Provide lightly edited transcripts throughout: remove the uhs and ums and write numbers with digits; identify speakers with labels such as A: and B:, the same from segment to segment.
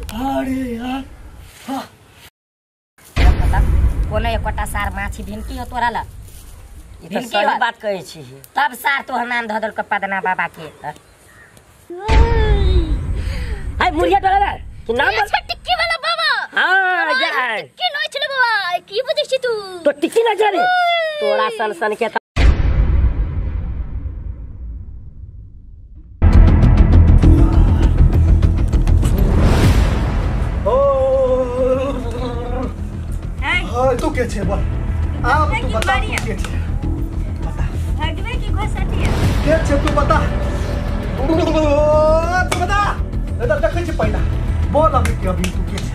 A: अरे यार हाँ
B: कोनो एकोटा सार माछी भिनकी हो तोरा ला
A: ई सही बात कहै छी
B: तब सार तोहर नाम धऽ देलको पदना बाबा के
A: हाय मुरिया टोला ला कि नाम
C: अच्छा टिक्की वाला बाबा।
A: हां जाय
C: टिक्की नै छले बाबा की बुझै छी तू
A: तो टिक्की ना जाने
B: तोरा सन सन के
D: तू के छे बोल आब तू बता के छे बता
C: भागबे की घोसटिया
D: के छे तू बता तू बता इधर देखै छी पहिला बोल अभी के अभी तू के छे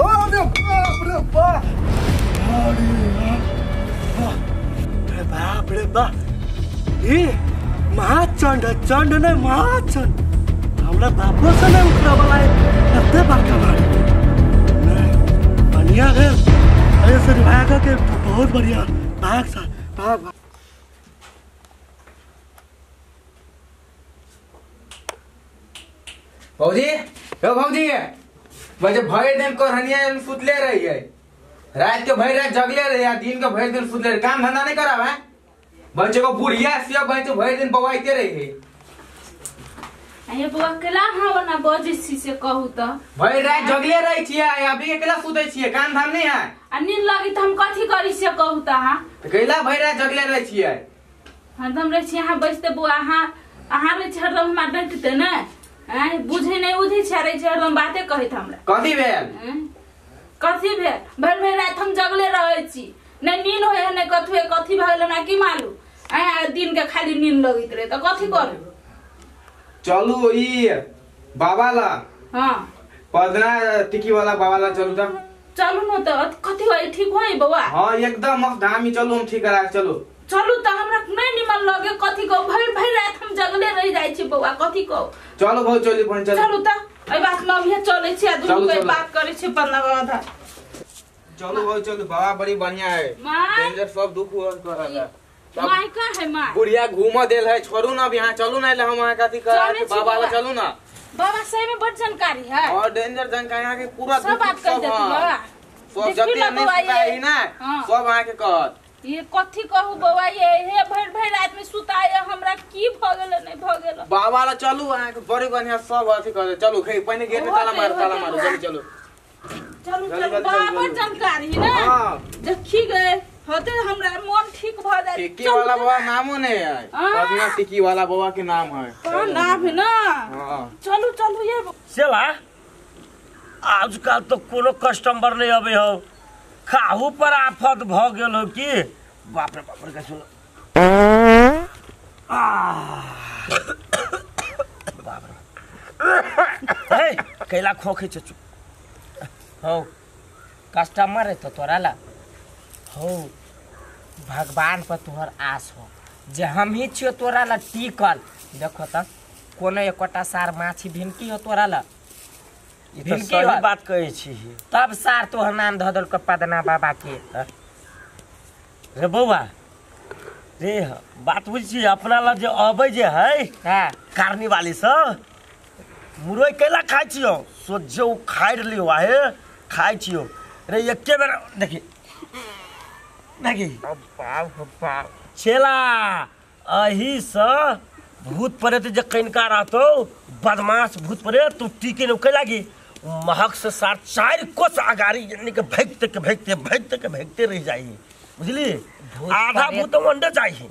D: अरे बाप रे बाप अरे अरे बाप रे बाप ई महाचंड चंड नै महाचंड हमरा बापो से नै उठरा वाला एते बड़का बाड़ी नहीं बढ़िया है। अरे सर भाग के बहुत बढ़िया भाग सा भाग भाग।
E: भौजी ओ भौजी वैसे भर दिन कोहनिया सुतले रही है रात के भर रात जगले रही है दिन के भर दिन सुतले रही काम धंधा नहीं करावे बच्चे को बुढ़िया से बच्चे भर दिन बवाइते रही है।
F: अरे बौआ केला हां वना बजै छी से कहू त
E: भर रात जगले रही छियै अभी अकेला सुतै छियै काम धाम नहीं है
F: आ नींद लगी त हम कथी करी से कहू त हां
E: त कैला भर रात जगले रही छियै
F: हरदम रहे छी अहाँ बैसते बौआ अहाँ अहाँ रहे छी हरदम हमरा डटते ने आँय बुझै नहि उझै छै रहे छी हरदम बाते कहैत हमरा
E: कथी भेल
F: कथी भेल भरि भरि राति हम जगले रहै छी नहि नींद होय है नहि कथी कथी भऽ गेल हमरा की मालूम आँय दिन के खाली नींद लगैत रहे त कथी करू।
E: चलू ई बाबा ला
F: हां
E: पदना टिकी वाला बाबा ला चलू त
F: चलू न त कथी होई ठीक होई बौआ।
E: हां एकदम मस्त धामी चलू हम ठीक करा चलू
F: चलू त हमरा नहीं निमन लगे कथी कहू भरि भरि रात हम जगले रह जाइ छी बौआ कथी कहू
E: चलू भौ चलू बहन चलू
F: चलू त एहि बात में अभी चलै छी आ दुनू के बात करै छी पन्ना बाबा
E: चलू भौ चलू बाबा बड़ी बढ़िया है डेंजर सब दुख हुआ करल है
F: माय का है माय
E: बुढ़िया घूम देल है छोड़ू ना अब यहां चलू ना हम वहां कथी कर बाबा ला चलू ना
F: बाबा सही में बड़ जानकारी है
E: और डेंजर जानकारी यहां के पूरा
F: सब बात कर देती बाबा
E: सब जते नहीं सुताई ना सब अहाँ के कहत
F: ये कथी कहू बौआ ये हे भरि भरि रात में सुताय हमरा की भ गेल नहीं भ गेल
E: बाबा ला चलू अहाँ के बड़ी बढ़िया सब अथी कर चलू खे पहिने गेट में ताला मार चलू चलू
F: चलू चलू बाबा बड़ जानकारी है ना देखी गए होते हमरा मन ठीक भ जाए।
E: टिक्की वाला बाबा नामो नहीं है पदना टिक्की वाला बाबा के नाम है
F: हां नाम है ना
E: हां
F: चलू चलू ये
A: सेला आजकल तो कोनो कस्टमर नहीं आवे हो खाहू पर आफत भ गेल हो की बाप रे बाप रे कैसे बाप रे हे कैला खोखे छ
B: हो कस्टमर है तो तोरा ला हो भगवान पर तोहर आस हो जे हम ही छियो तोरा ला टिकल देखो त कोनो एकोटा सार माछी भिनकी हो तोरा ला
A: ई त सही बात कहै छी
B: तब सार तोहर नाम धऽ देलको पदना बाबा के
A: रे बौआ रे बात बुझ छी अपना ला जे अबै जे है
B: हां
A: कारनी वाली सब मुरई कैला खाइ छियो सोझे उ खाइ रहली आहे खाइ छियो रे एके बेर देखी देखी
B: बाप बाप
A: चेला अही से भूत प्रेत जे कनिका रहतो बदमाश भूत प्रेत तू टीके न कैला की महक से सार चार कोस अगाड़ी यानी के भागते के भागते भागते के भागते रह जाई बुझली आधा भूत अंडे जाई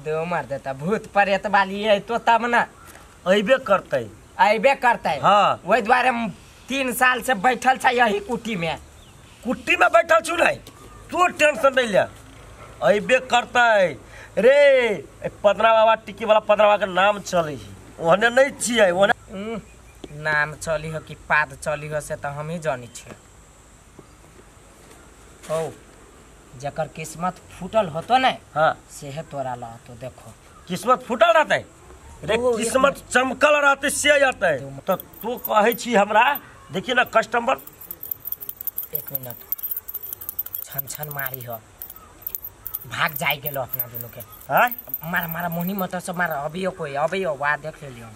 B: दो मार देता भूत प्रेत वाली है तो तब ना
A: अइबे करतै
B: अइबे करतै।
A: हां
B: ओहि दुआरे 3 साल से बैठल छ यही कुटी में
A: कुटी में बैठल छु नहीं तू टेंशन नहीं ले अइबे करतै रे पदरा बाबा टिक्की वाला पदरा बाबा के नाम चली ओहने नहीं छियै ओहने
B: नाम चली हो कि पाद चली हो से त हम ही जानी छियै। हो जकर किस्मत फूटल होतो ने
A: हां
B: सेहे तोरा लहतो देखो
A: किस्मत फूटल रहतै रे किस्मत चमकल रहतै से आतै त तू कहै छी हमरा देखिए ना कस्टमर
B: एक मिनट छन छन मारी हो भाग जाई गेलो अपना दोनों के
A: हां
B: मार मार मोनी मत से मार अभी कोई अभी वा देख लेलियो।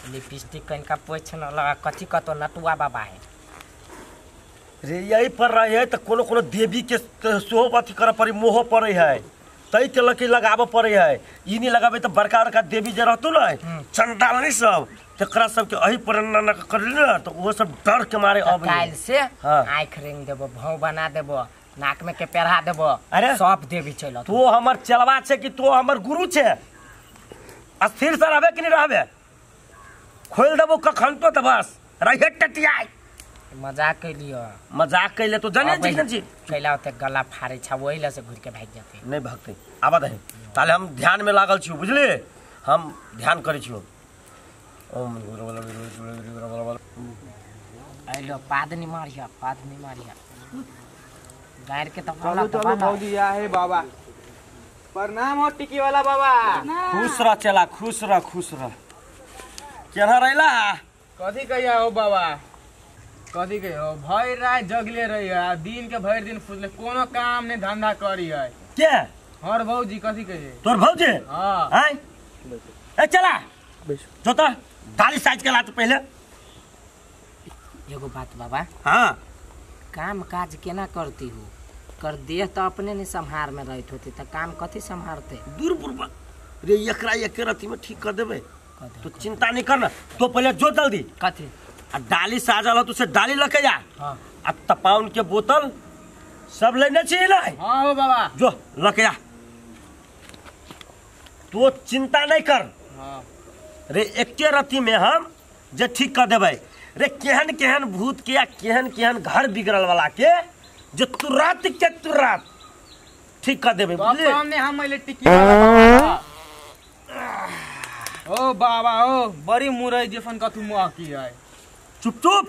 B: लिपस्टिक कनिका पोछ न लगा कथी कतो नटुआ बाबा है
A: रे यही पर रहे है तो कोनो कोनो देवी के सेहो अथी करऽ पड़ी मोह पड़े है तै के लके लगाबऽ पड़े है। ई नहीं लगाबे तो बड़का बड़का देवी जे रहतौ न चंडालनी सब तकरा सबके एही पर न करली न तो ओहो सब डर के मारे अबै।
B: काल्हि से आँख रेंग देबो भौं बना देबो नाक में के पेढ़ा देबो।
A: अरे
B: सब देवी चलत।
A: तो हमर चलवा छे कि तो हमर गुरु छे? अस्थिर से रहबे कि नहीं रहबे? खोल देबो कखन तो त बस रहे टटियाई।
B: मजाक कैलियो
A: मजाक कैले तो जाने छी न छी
B: कैला ओते गला फाड़े छ ओहि ल से घुर के भाग जाते।
A: नहीं भागते आबा दही ताले हम ध्यान में लागल छी बुझली हम ध्यान करै छी। ओम
B: आइलो पाद नहीं मारिया पाद नहीं मारिया गायर के तो
E: चलो चलो भौजी आ हे बाबा प्रणाम हो टिकी वाला बाबा।
A: खुश रह चला खुश रह खुश रह। केना रहला
E: कथी कहिया हो बाबा कथी कहियो भरि रात जगले रही है दिन के भरि दिन फुसले कोनो काम नहीं धंधा करी है
A: के
E: हर भौजी कथी कहिए
A: तोर भौजी।
E: हां
A: आय ए चला जोता दाली साइज के ला तो पहले।
B: एगो बात बाबा।
A: हां
B: काम काज केना करती हो कर देह तो अपने नहीं संहार में रहत होती त काम कथी संहारते
A: दूर बुरबा रे एकरा एक रति में ठीक कर देबे तो चिंता नहीं करना। तो पहले जो जल्दी
B: कथी
A: आ डाली साजल हो तो से डाली लके जा।
B: हां
A: आ तपाउन के बोतल सब लेने छी ना।
E: हां हो बाबा
A: जो लके जा तो चिंता नहीं कर।
E: हां
A: रे एके रति में हम जे ठीक कर देबै रे केहन केहन भूत के या केहन केहन घर बिगड़ल वाला के जे तुरंत के तुरंत ठीक कर देबै बुझली।
E: सामने हम अइले टिकी वाला बाबा। ओ बाबा ओ बड़ी मुरई जैसन कथू महकी है।
A: चुप चुप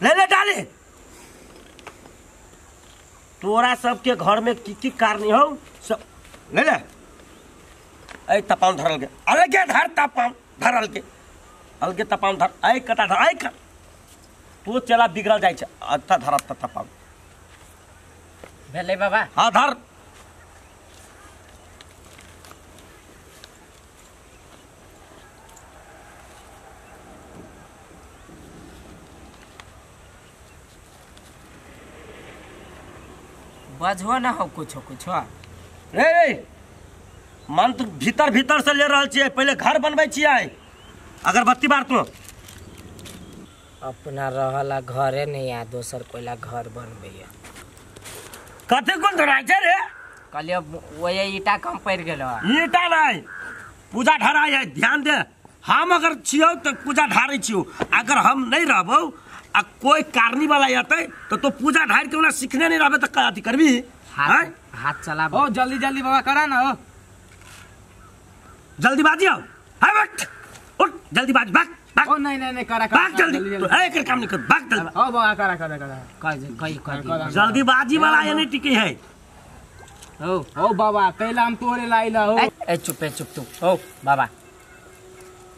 A: ले ले डाली। तोरा सबके घर में की की कारणी हो सब ले ले। ऐ तपाउन धरल के अलगे धर तपाउन धरल के अलगे तपाउन धर ऐ कता धर ऐ तू चला बिगड़ल जाइ छै अत्ता धर अत्ता तपाउन
B: भेलै बाबा।
A: हां धर
B: बजहो ना हो कुछो कुछो
A: रे रे मंत्र भीतर भीतर से ले रहल छियै पहले घर बनबै छियै अगरबत्ती बार तू
B: अपना रहला घरे नहीं आ दोसर कोइला घर बनबैया
A: कथी कोन धराइ छै रे?
B: कहलियो ओए ईटा कम पड़ गेलो।
A: ईटा नहीं पूजा ढराइ है ध्यान दे। हम अगर छियौ तो पूजा ढारै छियौ अगर हम नहीं रहबौ आ कोई कारनी वाला अतै तो पूजा ढार के ओना सीखने नहीं रहबे त अथी करबी।
B: हाथ हाथ चलाबो
E: ओ जल्दी जल्दी बाबा करा ना हो
A: जल्दीबाजी आओ हाय बैठ उठ जल्दीबाजी भाग भाग।
E: ओ नहीं नहीं नहीं करा करा
A: भाग जल्दी तो एकर काम नहीं कर भाग जल्दी।
E: ओ बाबा करा करा करा
B: कई कई
A: जल्दीबाजी वाला ये नहीं टिकी है।
E: ओ ओ बाबा पहला हम तोरे लाइला हो।
B: ए चुप ए चुप तू ओ बाबा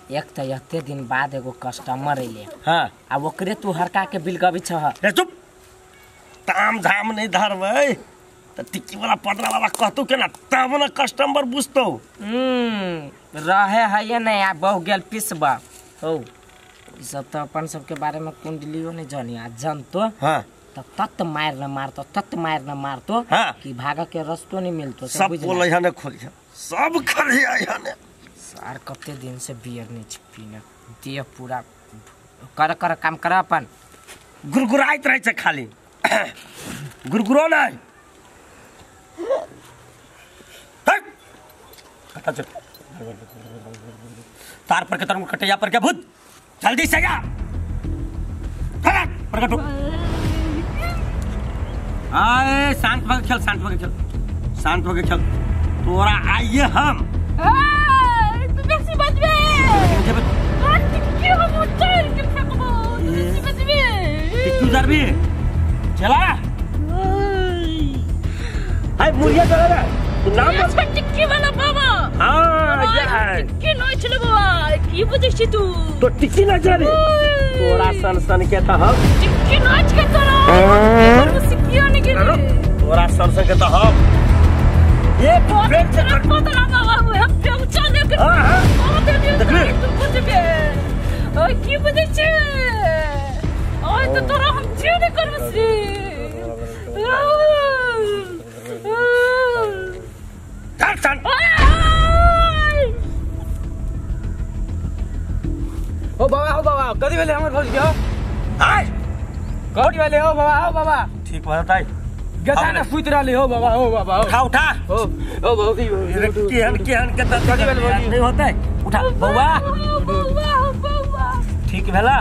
B: एक त एते दिन बाद एगो कस्टमर अइले।
A: हां
B: आ ओकरे तू हरका के बिल गबी छह।
A: ए चुप ताम झाम नहीं धरबै त टिक्की वाला पदरा वाला कहतौ केना तब न कस्टमर बुझतौ।
B: रहे है नहीं आ बहु गेल पिसबा हो ई सब त अपन सबके बारे में कुंडलियो नहीं जानी आ जानतो।
A: हां
B: त तत मार न मारतो तत मार न मारतो।
A: हाँ।
B: कि भागा के रस्तो नहीं मिलतो
A: सब बोलै हने खोलिया सब खलिया हने
B: सार कते दिन से बियर नहीं पीना देह पूरा कर कर काम कर अपन
A: गुरगुराइत रहै छै खाली गुरगुरो नहीं तार पर के तरंग कटैया पर के भूत जल्दी से जा प्रकट हो। आए शांत भके खेल शांत भके खेल शांत भके खेल तोरा आइए हम
C: तू बेसी बजबे तोरा टिक्की हम उतार के फेंकबो तू बेसी बजबे
A: टिक्की उतारबी चला हाय मुरिया चला रे तू नाम
C: बता टिक्की वाला बाबा।
A: हां ये
C: टिक्की नहीं चले बाबा की बजै छी तू
A: तो टिक्की ना चले तोरा सन सन के त हम
C: टिक्की नाच के तोरा सिकियो नहीं के
A: तोरा सन सन के त हम एक पेड़ से कट
C: पतला बाबा हम बेंचा लेके
A: हां हां
C: देखली तू बुझबे ओय की बुझै छै ओय त तोरा हम जीव नै करब से
A: चल चल
E: ओ बाबा कथी भेलै हमर भौजी के
A: आय
E: कथी भेलै हो बाबा हो बाबा
A: ठीक बताई
E: गधा ना सुति रहले हो बाबा हो बाबा
A: उठा उठा
E: हो ओ भौजी
A: केहन केहन के
E: कथी भेल भौजी
A: नहीं होतै उठा बौआ
C: बौआ बौआ
A: ठीक भेला।